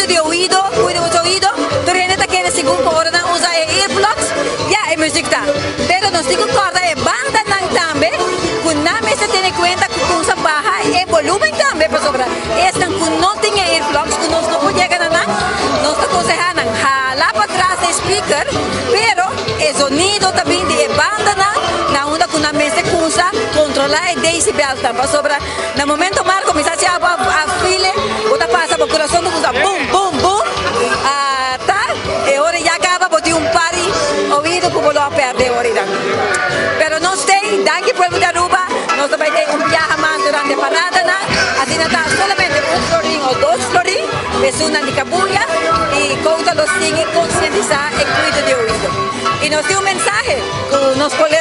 Cuido di oido, cuido boso oido. Tur hende ta kere segun cu ora nan usa e earplugs, ya e muziek ta. Pero nos tin cu corda e bandanan tambe cu nan mester tene cuenta cu cunsa baha e volumen tambe pasobra esnan cu no tin e earplugs cu nos no por yega na nan, nos ta conseha nan hala patras e speaker pero e zonido ta bin di e bandanan na unda cu nan mester cunsa controla e decibel tan pasobra Na momento mar cuminsa haci abo a file, bo ta pasa bo curason ta cuminsa bum bum bum, ata e ora ya caba bo tin un par di oido cu bo lo a perde e ora. Pero nos tey, danki pueblo di Aruba, nos ta bay den un biaha mas durante e paradanan, asina ta solamente un florin o dos florin, esunnan di Cabuya y Couta lo sigui concientisa e cuido di oido. Y nos tin un mensahe cu nos por.